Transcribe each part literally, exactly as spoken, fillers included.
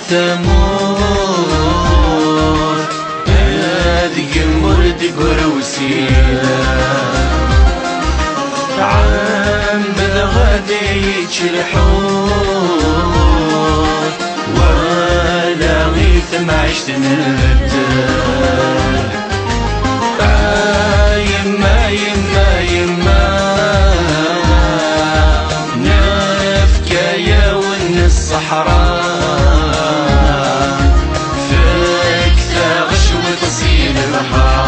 Tamurt, ad yemmur deg urewsila. Ɛemmed ɣadi yečč lḥut, wala i temɛict n medden. A yemma, yemma, yemma, nefka-yawen ṣṣeḥra, fek taɣecwet si lebḥer.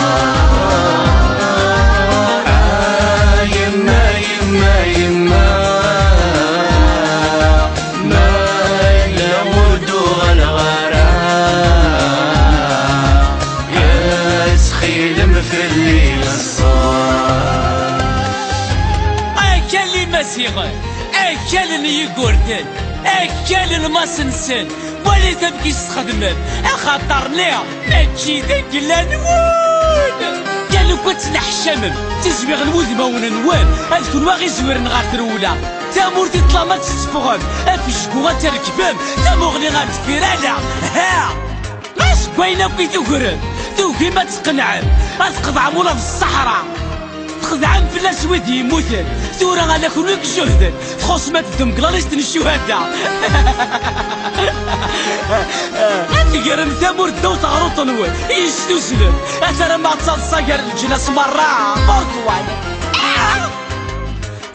A yemma, yemma, yemma, ma yella ur d-uɣaleɣ ara, ttxil-m fell-i ṣṣber. Akal Imaziɣen, akal n Yugurten, akal n Masensen, walit amek i s-txedmem, axaṭer niɣ mačči d agla-nwen! Kan ukan ad tenneḥcamem, tizwiɣ n wudmawen-nwen, ad kunwi aɣ-izwiren ɣer trewla. Tamurt i ṭṭlam ad tt-teffɣem, afecku ad t-rekbem, tamuɣli ar deffir ala! Ha! Ɣas deg wayen akk i tugrem, tugim ad tqenɛem, ad tqeḍɛem ula d ṣṣeḥra. Txedɛem fell-as wid yemmuten, tura ala kunwi i ijehden, txuṣṣem ad teddum deg la liste n ccuhada. Ad tegrem tamurt ddaw teɣruḍt-nwen, i yesnuzlen, ad tarem ad taḍsa gar leǧnas merra, Bordeaux.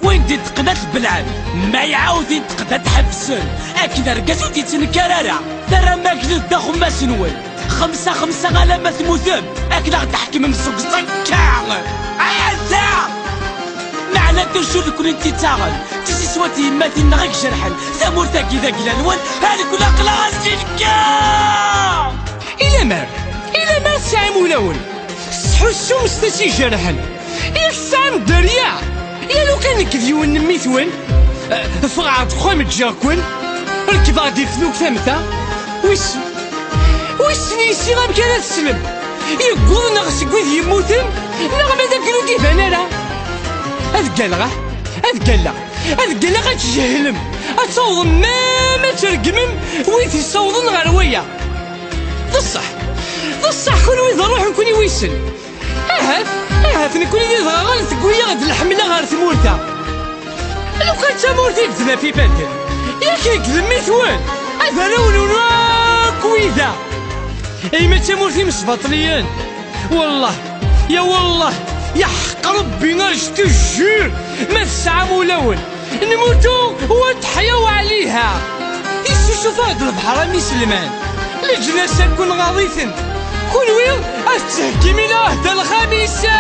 Win d-iteqqen ad t-belɛen, ma iɛawed inteqd ad t-ḥebsen, akken argaz ur d-yettenkar ara. Terram agdud d axemmas-nwen, xemsa xemsa alamma tmutem, akken aɣ-d-tḥekmem seg uẓekka. Ata! Meɛna d acu nekkni n-t-ittaɣen, tisiswat yemmatin-nneɣ i ijerḥen, tamurt-agi d agla-nwen, a nekkni aql-aɣ-as-d-nefka! Ilamar, ilamar tesɛam ulawen, tettḥussum s tas ijerḥen, yak tesɛam dderya, ya lukan nekk d yiwen n mmi-twen, eh, ffɣeɣ-d deg uxxam ǧǧiɣ-ken, rekbeɣ-d i tlukt am ta, wissen, wissen yis-i amek ara teslem, yewweḍ neɣ seg wid yemmuten, neɣ ma d akken ur d-iban ara. Ad ggalleɣ, ah, ad ggalleɣ, ad ggalleɣ ad tjehlem, ad tawḍem même ad tregmem wid yessawḍen ɣer waya. D ṣṣeḥ, d ṣṣeḥ, kunwi d ṛṛuḥ-nkun i wissen. Ahat, ahat nekkni di dɣa ɣer tewwi-yaɣ-d lḥemla ɣer tmurt-a. Lukan d tamurt i bedden ɣef ifaden, yak nekk d mmi-twen, ad arraw-nwen akk wid-a. Ayma d tamurt imesbaṭliyen. Wallah, ya wallah, ya ḥeqq Rebbi, je te jure, ma tesɛam ulawen, nmutu wa teḥya wa ɛliha. Issusuf-aɣ-d lebḥer am iselman, leǧnas akk nɣaḍ-iten, kunwi ad tettheggimin ahda lxamisa.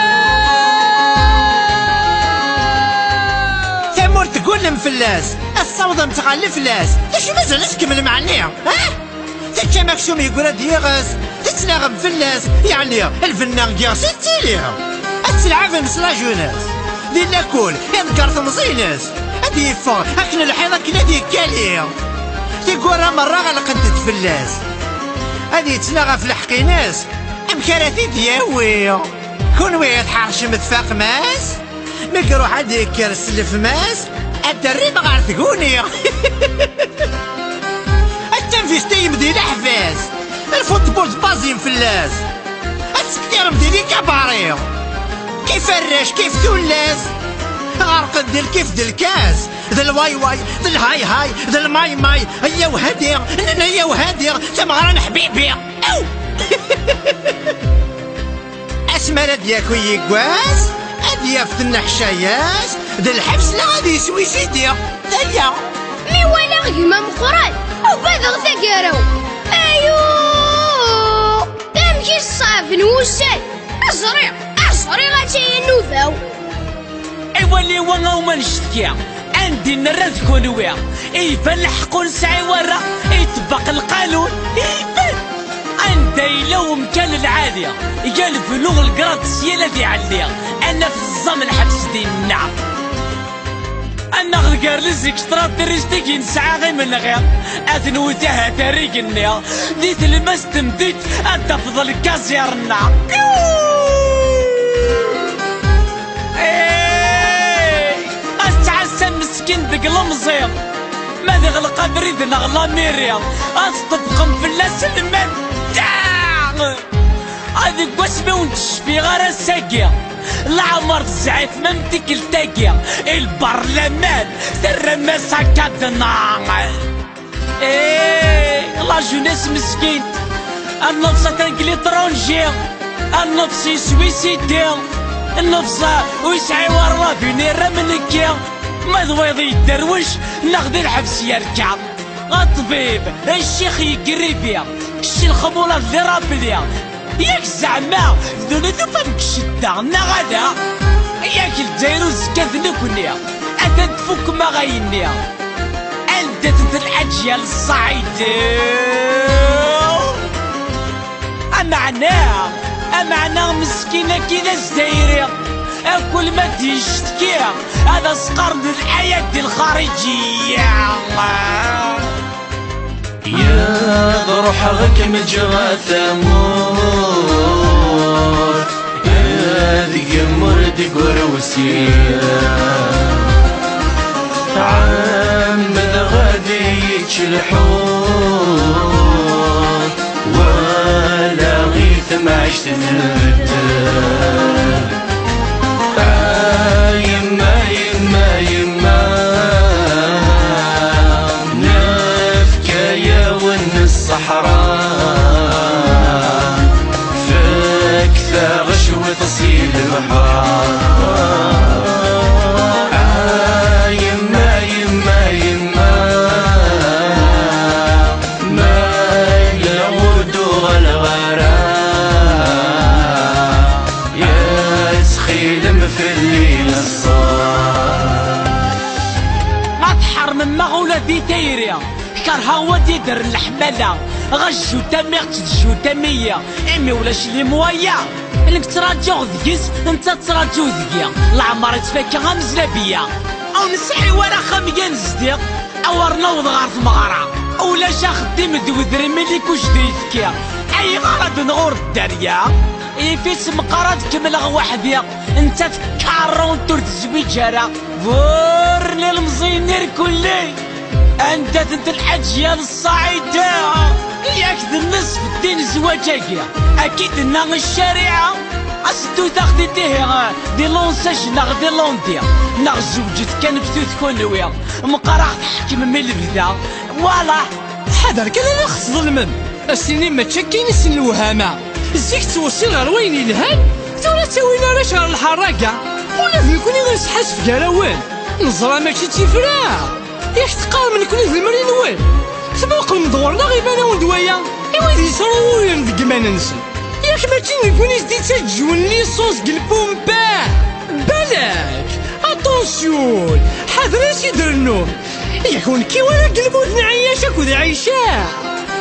Tamurt tgullem fell-as, ad tessawḍem ɣer leflas, d acu mazal ad tkemmlem ɛni? Ah! Teččam aksum yeggra-d yiɣes, tettnaɣem fell-as, yeɛni lbenna deg yiɣes i tettili. Ad ttelɛabem s la jeunesse, di lakul iḍegger temẓi-ines, ad d-yeffeɣ akken lḥiḍ akken ad yekkali. Tiggura merra ɣelqent-d fell-as, ad yettnaɣ ɣef lḥeqq-ines, amek ara t-id-yawi? Kunwi tḥercem tfaqem-as, mi iruḥ ad yekker s lefmas, ad d-terrim ɣer tguni. Ad tanfist yemdi leḥbas, lfutbul d baẓin fell-as, ad tektirem di likabari, kif arrac, kif tullas, ɣerqen di lkif d lkas, d lwayway, d lhayhay, d lmaymay, ayyaw hadi, nnan ayyaw hadi, tameɣra n ḥbibi. Aw! Asmi ara d-yaki yiggwas, ad yaf tenneḥcayas, d lḥebs neɣ ad yeswi sidi. D aya. Mi walaɣ gma Meqqran, ugadeɣ tagara-w. Ayuu! D amek i ṣṣeɛben wussan! Aẓri, aẓri, ataya nnuba-w! Iwali wa awma nectki, anda i nerra d kunwi, iban lḥeqq ur nesɛi wara, iṭebbeq lqanun, iban! Anda yella umkan lɛali, yal bnu lgrad s yal ad iɛelli, ad naf ẓẓam lḥebs dinna. Annaɣ gar les extraterrestres i nesɛa imenɣi, ad nwet ahat ar igenni, di tlemmast temdit ad d-tafeḍ lkaẓir-nneɣ. Hey! Ad tettɛassam meskin deg lemẓi. Ma d iɣleq abrid neɣ lamiri, ad ṭṭebqen fell-as lmadda. Ad deg wasmi ur n-tecfiɣ ara ass-agi, leɛmer tezɛifem am tikkelt-agi i lbarlaman, terram-as akadna. Eh, la jeunesse meskint, ad neḍs atan deg l'étranger, ad neḍs yeswisiti, neḍs ur yesɛi wara l'avenir am nekki. Ma d wayeḍ yedderwec neɣ di lḥebs yerka. A ṭṭbib, a ccix yeggribi, kečč lxemula d lirabli. Yak zeɛma d nuni tufam deg ccedda, neɣ ala? Yak Lezzayer uzekka d nekni, atan tfukkem aɣayenni. Anda-tent lḥaǧya n Ṣṣɛid? Ameɛna, ameɛna meskin-agi d azdayri, akul ma d-yectki, ad as-qqaren d lḥayat di lxariǧiya. Yiḍ ruḥeɣ ad kem-ǧǧeɣ a tamurt, ad gemur deg urewsi. Ɛemmdeɣ ad iyi-yečč lḥut, walaɣ i temɛict tbeddel. A yemma, yemma, yemma, nefka-yawen ṣṣeḥra, fek taɣecwit si lebḥer. A yemma, yemma, yemma, ma yella ur d-uɣaleɣ ara, ya ttxilem fell-i ṣṣeḥ. Ma tḥermem aɣ ula di tayri, kerheɣ wa d-idren leḥmala, ɣas jutamiɣ-tt d jutamiyi, imi ulac limwaya. Nekk ttraǧuɣ deg-s, netta ttraǧu deg-i, leɛmer ittfakka am zlabiya. Ur nesɛi wara axxam gan zdiɣ, awer naweḍ ɣer tmeɣra. Ulac axeddim d wedrim i likuj d-yefki, ayɣer ad nɣur dderya? Yif-it meqqar ad kemmleɣ weḥdi, netta tkarrunt ur tezwiǧ ara. Burni lemẓi-nni irkelli. Anda-tent lḥaǧ ya Lṣaɛida? Yak d nnṣf ddin zzwaǧ-agi. Akka i d-tenna ccariɛa. As-ddut-aɣ-d-id ihi di Lonsaje neɣ di Londi, neɣ zewǧet kan btut kunwi. Meqqar aɣ-tḥekmem i lebda. Wala. Ḥader kan ad aɣ-tḍelmem. As-tinim mačči akkin i sin lewhama. Zik ttweṣṣin ɣer wayen yelhan, tura ttawin arrac ɣer lḥerraga. Ula d nekkni ur nesḥaseb gar-awen. Neẓra mačči d tifra. Yak teqqarem nekkni d lemri-nwen? Tmuqlem-d ɣur-neɣ iban-awen-d waya i wid yesruwuyen deg iman-nsen. Yak mačči d nekkni i s-d-yettaǧǧwen licence deg lpumpa? Balak! Attention! Ḥader ansi d-rennum! Yak ur nekki wara deg lmut n Ɛiyac akked Ɛica!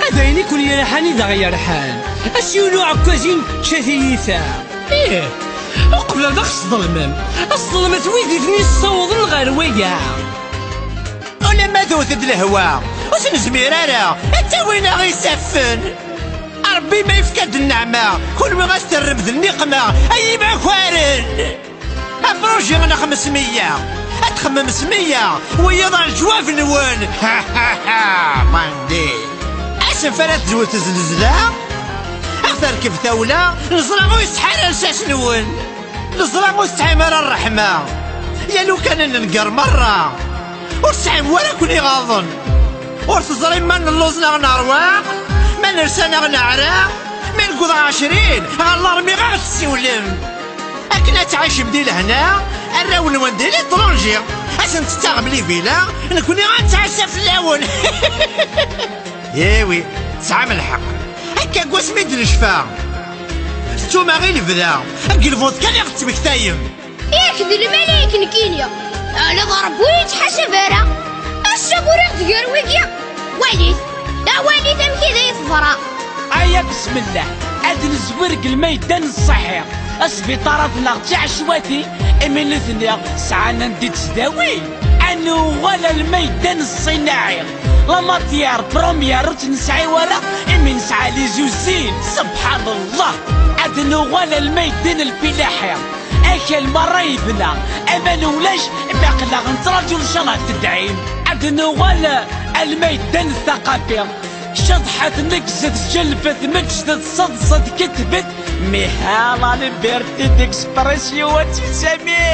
Ad ayen i ken-yerḥan i d aɣ-yerḥan. A s-yulu ɛekkazi n tečča tiyita! Ih, uqbel ad aɣ-sḍelmem, sḍelmet wid i ten-yessawḍen ɣer waya. Ulamma tewwet-d lehwa, ur s-nezmir ara, ad tawin-aɣ isaffen. Ṛebbi ma yefka-d nneɛma, kunwi ad s-terrem d nniqma, ay imakaren! Apruji n xemsmeyya, ad txemmem s meyya, wiyaḍ ar leǧwab-nwen. Mandi. Asenf ara tezwet zlezla, ad terkeb tawla, neẓra ur yessetḥi ara lsas-nwen. Neẓra ur tesɛim ara ṛṛeḥma. Ya lukan ad nenger merra. Ur tesɛim wara ken-iɣaḍen. Ur teẓrim ma nelluẓ neɣ nerwa, ma nersa neɣ neɛra, ma newweḍ ɛecrin, ɣer larmi ɣer tessiwlem. Akken ad tɛicem di lehna, arraw-nwen di litṛunji, ad sen-tettaɣem livila, nekni ad nettɛassa fell-awen. Iwi, tesɛam lḥeqq. Akka deg wasmi d-necfa, tettum-aɣ i lebda, deg lbut kan i ɣ-tettmektayem. Yak d lmalayek nekkini, ala d Ṛebbi ur yettḥasab ara. Ass-a uriɣ-d gar wigi. Walit, a walit amek i d ay teḍra. Aya besmellah, ad nezwir deg lmayda n ṣṣaḥi. Asbiṭar ad neɣ d tiɛecwatin, imi nitni sɛan anda i ttdawin. Ad nuɣal ar lmayda n ṣṣinaɛi. La matière première ur tt-nesɛi wara, imi nesɛa les usines. Subḥan Allah. Ad nuɣal ar lmayda n lfilaḥi. Akal merra yebna, aman ulac, imi aql-aɣ nettraǧu lecɣal ɣef tedɛim. Ad nuɣal alma yeddan d taqafi. Caḍḥet, neggzet, jelfet, meǧdet, seḍset, ketbet. Miha la liberté d'expression, ad tt-isami.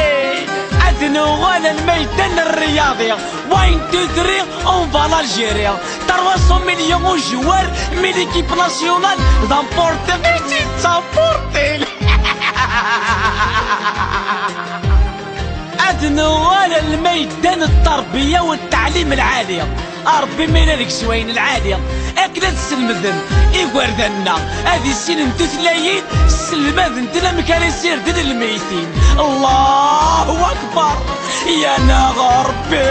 Ad nuɣal alma yeddan rriyaḍi. One, two, three, on va l'Algérie. Trois cents millions au joueur, mais l'équipe nationale d'emporter, mais c'est emporter. Ad nuɣal alma yeddan d tarbiya u ttaɛlim lɛali. A Ṛebbi, ma yella deg-s wayen lɛali, akken ad sselmden igerdan-nneɣ ad issinen tutlayin, sselmaden-ten amek ara isirden lmeytin. Allahu akbar! Ya neɣ a Ṛebbi!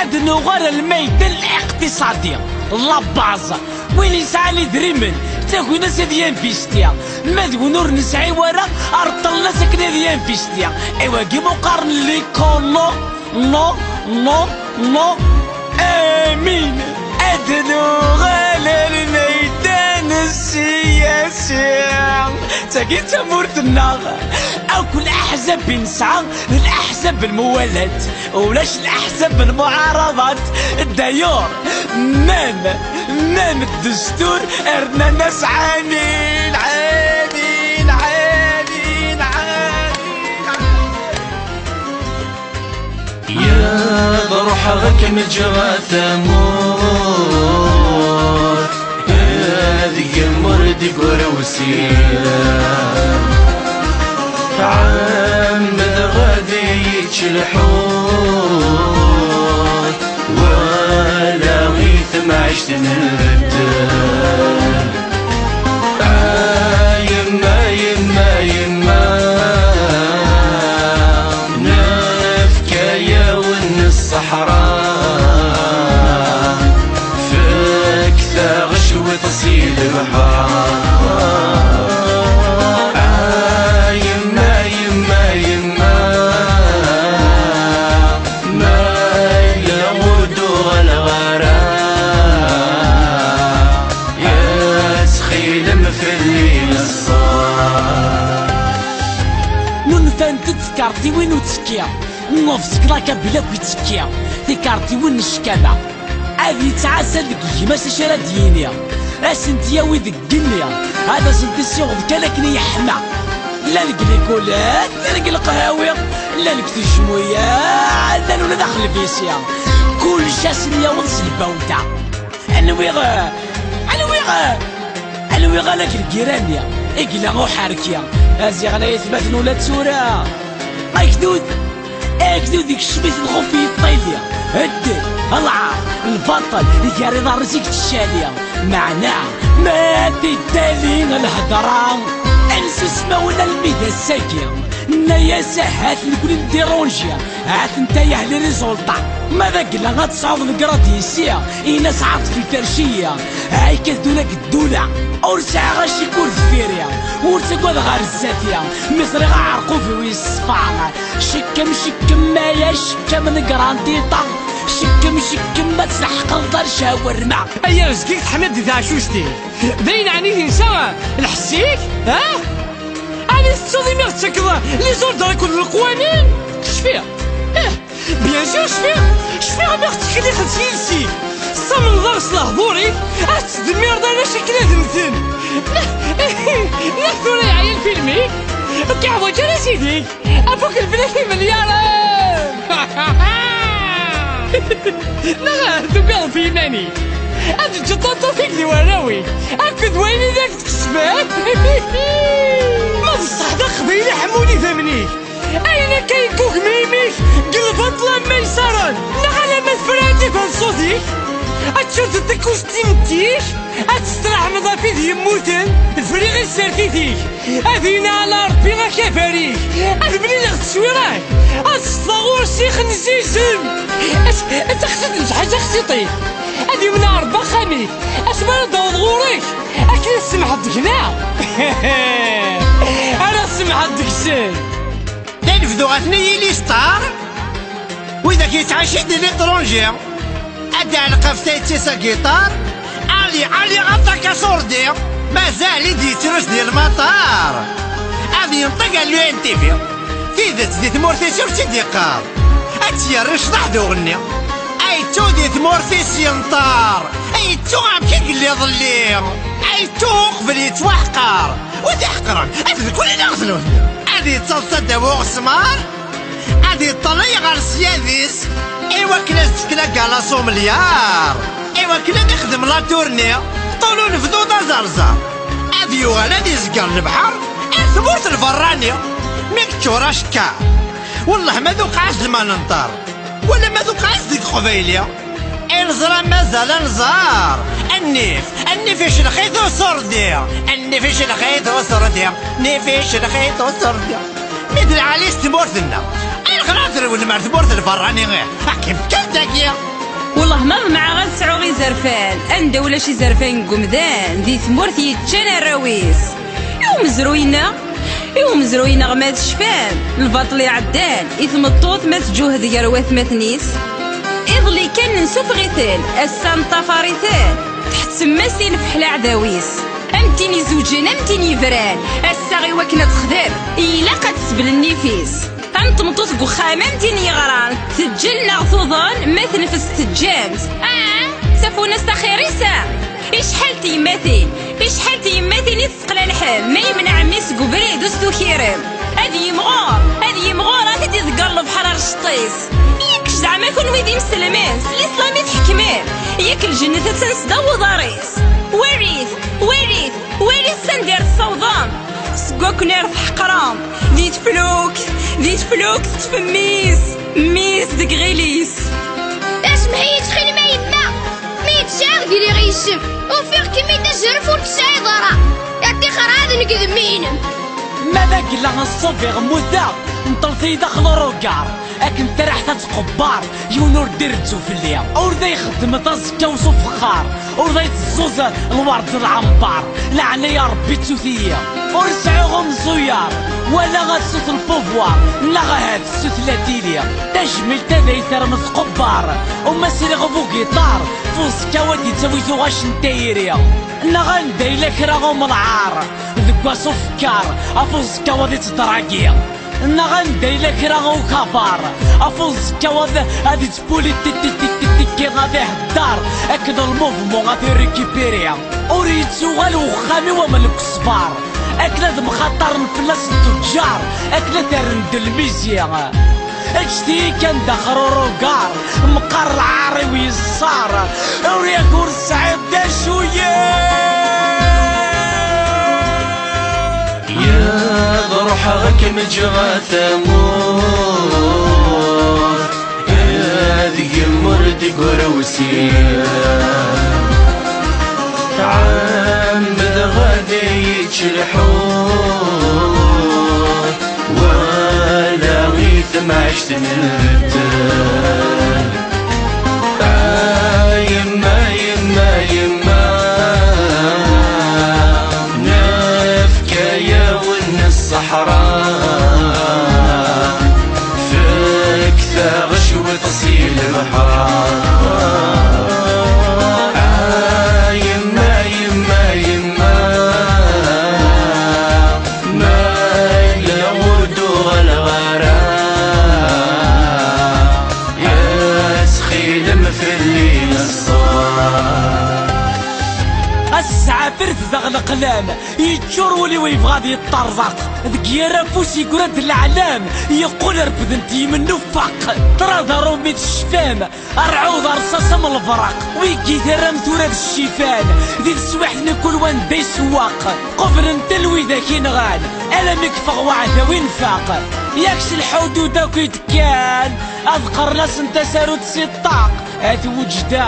Ad nuɣal alma yeddan liqtiṣadi, la base. Win yesɛan idrimen, ttaken-as ad yinvisti. Ma d win ur nesɛi wara, reṭṭlen-as akken ad yinvisti. I wagi mu qqaren l'écolo, non, non, non. Amin. Ad nuɣal alma yeddan ssiyasi. Tagi d tamurt-nneɣ. Akk leḥzab i nesɛa d leḥzab n muwalat. Ulac leḥzab n muɛaraḍat. D'ailleurs, même, même ddestur rnan-as ɛamin, ɛamin, ɛamin, ɛamin. Yad ruḥeɣ ad kem-ǧǧeɣ a tamurt, ad gemur deg urewsi. Ɛemmedeɣ ad iyi-yečč lḥut, wala i temɛict nbeddel. A yemma, yemma, yemma, nefka-yawen ṣṣeḥra. Fket-aɣ cwiṭ si lebḥer. A yemma, yemma, yemma, ma yella ur d-uɣaleɣ ara, ad txilem fell-i ṣṣeḥ. Nunfant-d tkarṭiwin uttekki, nnuɣ seg la Kabyle akk ittekki, tikarṭiwin n ccekama. Ad yettɛassa deg gma-s acu ara d-yini. Ad sent-yawi deg igenni, ad asent-issiweḍ kan akken yeḥma. Llan deg likulat, llan deg leqhawi, llan deg tejmuya, llan ula d axelbisi. Kullec ad sen-yaweḍ s lbawta. Anwi ɣ-, anwi ɣ-, anwi ɣ-, ala deg lgirani i yella uḥerki. Aziɣen ay atmaten ula d tura. Agdud, agdud ikcem-it lxuf yeṭṭili. Ddel, lɛar, lbaṭel, gar iḍarren-is i yettcali. Meɛna, ma d-iddali lhedra, ansi usmawen almi d ass-agi. Nna-yas ahat nekni ndirunji, ahat netta yah les résultats. Ma d agla ad tesɛuḍ le grade ici, in-as ɛaṭef iferci-yi. Ay ka ddula deg ddula, ur sɛiɣ acikul deffir-i, ur ttagadeɣ ar zdat-i, mi ẓriɣ aɛerqub-iw yeṣfa. Cikkem, cikkem, ay acekkem n garantiṭa. Cikkem, cikkem, ad tleḥqeḍ ar shawerma. Ay arezg-ik teḥmiḍ di tɛacuct-ik. D ayen ɛni tensa lḥess-ik? Ha? Ɛni tettuḍ imi ɣ-tettakeḍ les ordres akked leqwanin? Cfiɣ. Ih, bien sûr cfiɣ. Cfiɣ imi ɣ-tettkellixeḍ s yiles-ik. Tessamneḍ-aɣ s lehdur-ik, ad tettdemmireḍ arrac akken ad mmten. Nniɣ tura yeɛya lfilm-ik, ur k-iḥwaǧ ara sidi-k. Afuk lblat imelyaṛen! Neɣ tugadeḍ f yiman-ik? Ad teǧǧeḍ taṭṭut-ik d warraw-ik akked wayen i d ak-d-kesben? Ma d ṣṣeḥ d aqbayli ḥemmul idammen-ik. Ayen akka yeggugem imi-k deg lbaṭel am ma yessaren, neɣ alamma tefra ad d-iban ṣṣut-ik? Ad tcerdeḍ takkuct timetti-k? Ad testraḥmeḍ ɣef wid yemmuten? Friɣ i tsertit-ik. Ad yenɛel Ṛebbi akabar-ik. Ad mlileɣ tteswira-k. Ad ṣeṭṭleɣ ɣur-s ixenzizen. Ad, ad taxsut n lḥaǧa xsiṭ-ik. Ad yemneɛ Ṛebbi axxam-ik. Asmi ara d-aweḍ ɣur-k, akken ad tsemḥeḍ deg-neɣ. Ara tsemḥeḍ deg-sen. D anebdu ɣer-ten i yili star. Widak yettɛacin di l'étranger. Ad iɛelleq ɣef tayet-is agiṭar. Ali, Ali, aṭak asurdi. Mazal i d-yettrus di lmaṭar. Ad yenṭeg ar l'U N T V. Tidet di tmurt-is ur tt-id-yeqqar. Yerra ccḍeḥ d uɣenni. Ayettu di tmurt-is yenṭer. Ayettu amek i yella iḍelli. Ayettu uqbel yettwaḥqer. Wid iḥeqren, ad d-kulin aɣ d nutni. Ad yettaḍsa ddaw uɣesmar. Ad yeṭṭalay ɣer syad-is. I wakken ad s-d-fken agalas umelyaṛ. I wakken ad ixdem la tournée. Ṭul unebdu d aẓerẓer. Ad yuɣal ad izger lebḥer. Ar tmurt n berrani. Mi yeččur acekkaṛ. Wellah ma d uqɛac d ma nenṭer. Wala ma d uqɛac deg Qbayli. I neẓra mazal ad nẓer. Nnif, nnif icellex-it uṣurdi. Nnif icellex-it uṣurdi. Nnif icellex-it uṣurdi. Mi d lɛali s tmurt-nneɣ. Ayɣer ad trewlem ar tmurt n berrani? Akken fkan dagi. Wellah ma ḍemɛeɣ ad sɛuɣ izerfan, anda ulac izerfan deg umdan, di tmurt yeččan arraw-is. I umezruy-nneɣ? I umezruy-nneɣ ma tecfam, lbaṭel iɛeddan, i tmeṭṭut ma tǧuhed gar watmaten-is. Iḍelli kan nessufeɣ-iten, ass-a neṭṭafar-iten, tḥettem-as i lefḥel aɛdaw-is. Am tin izewǧen, am tin yebran, ass-a i wakken ad texdem, ilaq ad tesbel nnif-is. Am tmeṭṭut deg uxxam, am tin yeɣran, teǧǧel neɣ tuḍen, ma tenfes teǧǧam-tt. Ah, tafunast axir-is, ah! Icḥal n tyemmatin, icḥal n tyemmatin i tesseqla lḥem, ma yemneɛ mmi-s deg ubrid ur s-tukirem. Ad yimɣur, ad yimɣur, ad t-id-iḍegger lebḥer ar cceṭ-is. Yak zeɛma kunwi d imselmen, s lislam i tḥekmem? Yak lǧennet attan sdaw uḍar-is. Walit, walit, walit sanda i tessawḍem. Seg wakken ar tḥeqrem, di teflukt, di teflukt teṭṭfem mmi-s, mmi-s deg iɣil-is. Asmeḥ-iyi ttxil-m a yemma, mi d-sɛiɣ diri-ɣ yis-m, ufiɣ-kem-id azref ur tesɛiḍ ara. Iṭixer ɛad nekk d mmi-inem. Ma d agella ṣṣubiɣ mmuteɣ, nṭel-t-iyi daxel urugar. Akken taraḥt ad tqebbar, yiwen ur d-ireǧǧu fell-i. Ur d ay xeddmet aẓekka-w s ufexxar, ur d ay teẓẓuẓ lwerd d lɛembar. Leɛnaya Rebbi ttut-iyi, ur sɛiɣ umẓuyer, wala ad sut lpuvwar, neɣ ahat sut la tili. Tajmilt ad ay term tqebbar, uma sriɣ bu giṭar, f uẓekka-w ad d-ittawi tuɣac n tayri. Neɣ anda yella kra umelɛar, deg wass ufekkar, af uẓekka-w ad ittdragi. Neɣ anda yella kra ukabar, af uẓekka-w ad, ad ittpuli ti-, ti-, ti-, ti-, tikki ad ihedder, akken lmuvmu ad t-irikipiri. Ur yettuɣal uxxam-iw am lkesbar, akken ad mxaṭaren fell-as tuǧǧar, akken ad t-rren d lmizi. Ǧǧet-iyi kan daxel urugar, meqqar lɛar-iw yeṣṣar, ur yak ur tesɛiḍ d acu-yi. Yiḍ ruḥeɣ ad kem-ǧǧeɣ a tamurt, ad gemur deg urewsi. Ɛemmdeɣ ad iyi-yečč lḥut, wala i temɛict n medden. A yemma, yemma, yemma, nefka-yawen ṣṣeḥra, fek taɣecwit si lebḥer. A yemma, yemma, yemma, ma yella ur d-uɣaleɣ ara, ttxilem fell-i ṣṣber. Asseɛfret daɣ leqlam, yeččur wul-iw yebɣa ad yeṭṭerḍeq. Deg yir afus yeggra-d leɛlam, yeqqel refden-t yimennufaq. Ṭṭrad aṛumi tecfam, rrɛud rṣas am lebraq. Wigi terram tura d ccifan, di teswiḥt n kul wanda isewwaq. Qublen-ten widak inɣan, alammi yeffeɣ waɛdaw infaq. Yak s lḥudud akk i d-kkan, ad qqaren-asen tasarut si ṭṭaq. At Weǧda,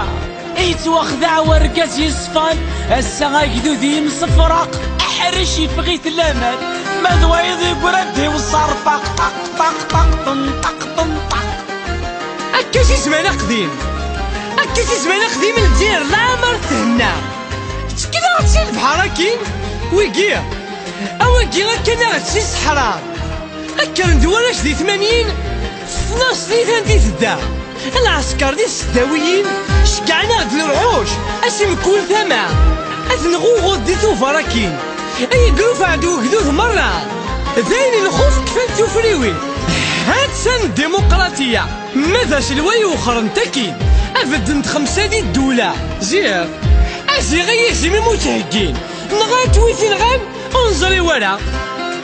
yettwaxdeɛ wergaz yeṣfan, ass-a agdud yemsefraq, aḥric yeffeɣ-it laman, ma d wayeḍ yeggra-d iweṣṣa rfaq, ṭaq, ṭaq, ṭaq, ṭenṭaq, ṭenṭaq. Akka si zzman aqdim, akka si zzman aqdim Lezzayer leɛmer thenna. Ttekken-aɣ-d si lebḥer akkin, wigi, a wigi akka-aɣ-d si ṣṣeḥra. Kkren-d warrac di tmanyin, tnaṣ di tanda i tedda. Lɛesker di tseddawiyin, ceggɛen-aɣ-d lewḥuc, a si mkul tama. Ad t-nɣuɣud di tuber akkin, ay agruf ɛed ugdud merra. D ayen lxuf kfant tufriwin. Ha-tt-an ddemqraṭiyya, ma d aselway wexren-t akkin, ad beddent xemsa di ddula. Ziɣ, aziɣ i yizem i mu-theggin, neɣ ad twi tinɣan, ur neẓri wara.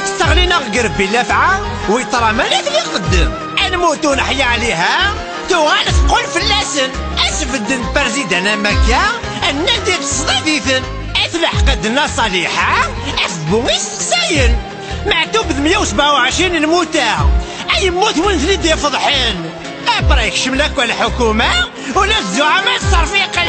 Sseɣlin-aɣ deg rebbi lafɛa, wi ṭṭraman i ten-ixeddem. Anmut ur neḥya ɛliha, tuɣal teqqel fell-asen. Ad s-bedden perzidan am akka, nnan-d i tesḍid-iten. At leḥqed n Ṣaliḥa, afebbu isteqsayen. Meɛtub d meyya u sebɛa u ɛecrin n lmuta, ay yemmut win ten-id-ifeḍḥen. Après kecmen akk lḥukuma, ula d zzuɛama ṣṣerfiqen.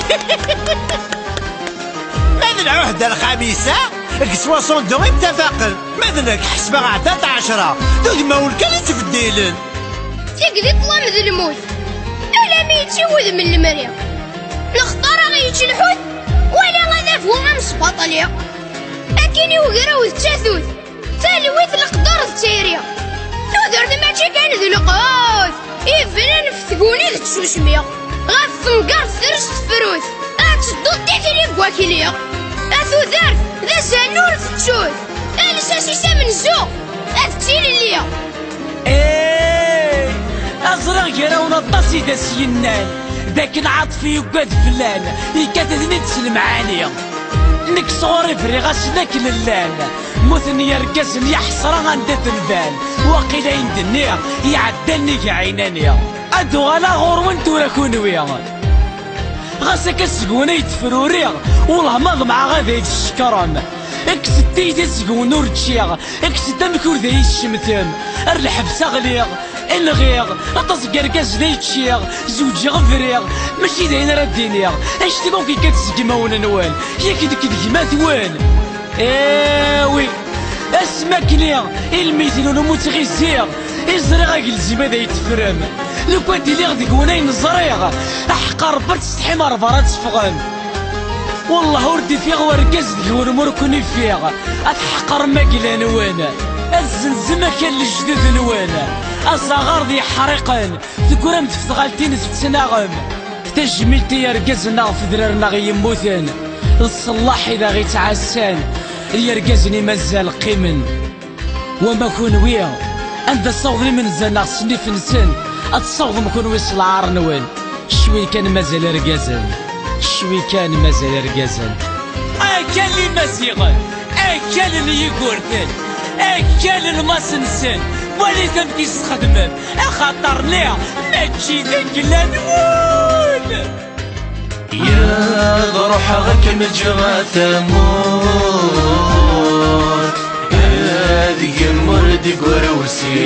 Ma d lɛuhda lxamisa, deg soixante-deux i ttafaqen. Ma d nekk ḥesbeɣ ɛedda-d ɛecra, d udmawen kan i ttbeddilen. Tigdi ṭṭlam d lmut, alammi yečči wudem n lemri. Lexṭar a ɣ-yečč lḥut, wala adabu amesbaṭli. Akin i ugraw d tatut, talwit leqder d tayri. Tudert mačči kan d lqut, ibnan f tguni d tsusmi. Ɣef temgerḍ tres tefrut, ad tedduḍ tikli n wakli. A tudert d azal ur tettut, a lsas-is amenzu ad tilelli. Ey! Ẓriɣ gar-awen aṭas i d as-yennan, d akken Ɛaṭef yuggad fell-an, yekkat-ten-id s lemɛani. Nekk sɣur-i briɣ-asen akken llan, mmuten yergazen, ya ḥesra anda-ten ban. Waqil ayen d-nniɣ iɛedda nnig ɛinani. Ad uɣaleɣ ɣur-wen tura kunwi. Ɣas akka seg-wen ay d-fruriɣ, wellah ma ḍemɛeɣ ad ay-d-tcekrem. Kkset tiyita seg-wen ur ččiɣ, kkset amek ur d ay-tcemtem. Ar lḥebs a ɣliɣ, i nɣiɣ, aṭas n yergazen ay ččiɣ, zewǧeɣ briɣ, mačči d ayen ara d-iniɣ. Anect-a akk yekkat seg imawen-nwen, yak nekk d gma-twen. Ewi, asmi akkenni i lmit-nwen ur ttɣiziɣ, i ẓriɣ agelzim ad ay-teffrem. Lukan d-iliɣ deg-wen ayen ẓriɣ, aḥeqq a Rebbi ad tsetḥim ar berra ad teffɣem. Wellah ur d-ifiɣ wergaz deg-wen ma ur ken-ifiɣ. Ad tḥeqrem agla-nwen, ad zzenzem akal lejdud-nwen. Azaɣar d yeḥriqen, teggurrem-d f tɣaltin tettnaɣem. Tajmilt i yergazen-a ɣef udrar-nneɣ yemmuten, d ṣṣellaḥ i d aɣ-ittɛassan, d yergazen i mazal qqimen. Wama kunwi, anda ssawḍen imenza-nneɣ s nnif-nsen, ad tessawḍem kunwi s lɛar-nwen. Cwi kan mazal irgazen, cwi kan mazal irgazen. Akal imaziɣen, akal n yigurten, akal n mass-nsen, walit amek i s-txedmem, axaṭer niɣ mačči d agla-nwen! Yiḍ ruḥeɣ ad kem-ǧǧeɣ a tamurt, ad gemmur deg urewsi.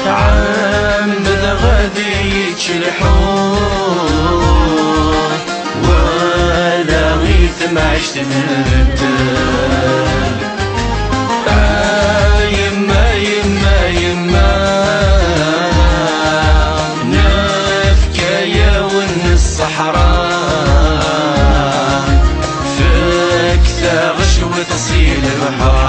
Ɛemmdeɣ ad iyi-yečč lḥut, wala i temɛict n ddel. A yemma, yemma, yemma, nefka-yawen ṣṣeḥra, fket-aɣ cwiṭ si lebḥer.